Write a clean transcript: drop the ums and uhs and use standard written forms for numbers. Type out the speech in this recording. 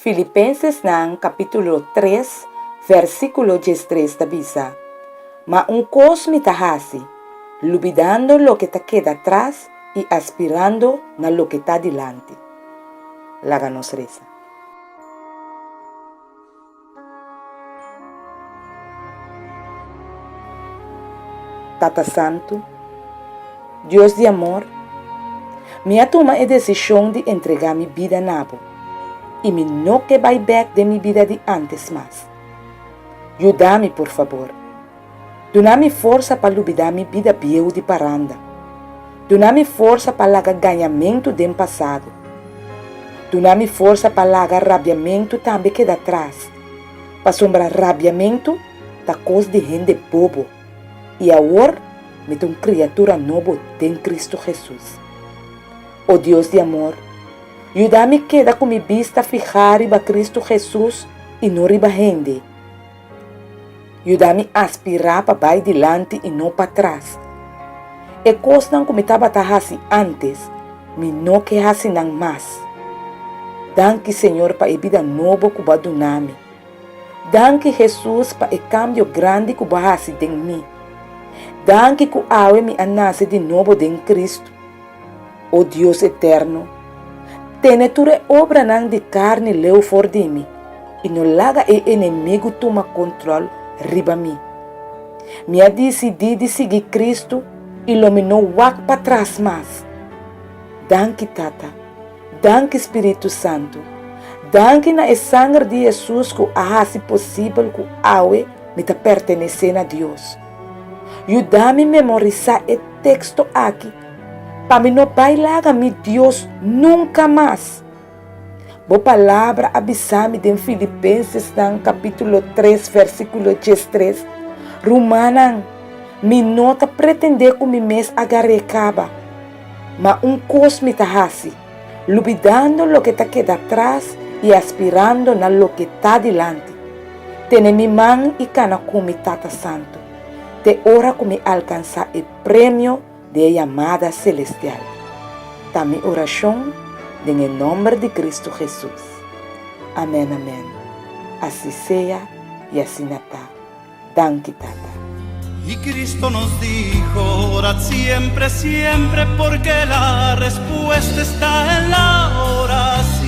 Filipensesnan kapítulo tres, versíkulo diestres ta bisa, Ma un kos mi ta hasi, lubidando loke ta keda tras i aspirando na loke ta dilanti. Laga nos resa. Tata Santu, Dios di amor, mi a tuma e desishon di entregá mi bida na Bo, i mi no ke bai bèk den mi bida di ántes mas. Yuda mi, por fabor. Duna mi forsa pa lubidá mi bida bieu di paranda. Duna mi forsa pa laga gañamentu den pasado. Duna mi forsa pa laga rabiamentu tambe keda tras, pasobra rabiamentu ta kos di hende bobo, i awor mi ta un kriatura nobo den Kristu Hesus. O Dios di amor, yuda mi keda ku mi bista fihá riba Kristu Hesus i no riba hende. Yuda mi aspirá pa bai dilanti i no patras. E kosnan ku mi tabata hasi ántes, mi no ke hasi nan mas. Danki Señor pa e bida nobo ku bo a duna mi. Danki Hesus pa e kambio grandi ku bo a hasi den mi. Danki ku awe mi a nase di nobo den Kristu. O Dios eterno, tene tur e obranan di karni leu for di mi i no laga e enemigu tuma kontrol riba mi. Mi a disidí di sigui Kristu i lo mi no wak patras mas. Danki, Tata. Danki, Spiritu Santu. Danki na e sanger di Hesus ku a hasi posibel ku awe mi ta pertenesé na Dios. Yuda mi memorisá e teksto aki pa mi no bai laga mi Dios nunka mas. Bo palabra a bisa mi den Filipensesnan kapítulo tres vèrsikulo diestres, Rumannan, mi no ta pretendé ku mi mes a gar'é kaba, ma un kos mi ta hasi, lubidando loke ta keda tras i aspirando na loke ta dilanti. Tene mi man i kana ku mi, Tata Santu, te ora ku mi alkansá e premio di e yamada selestial. Ta mi orashon den e nòmber di Kristu Hesus. Amèn amèn. Asi sea i asina ta. Danki Tata. Y Cristo nos dijo, orad siempre, siempre, porque la respuesta está en la oración.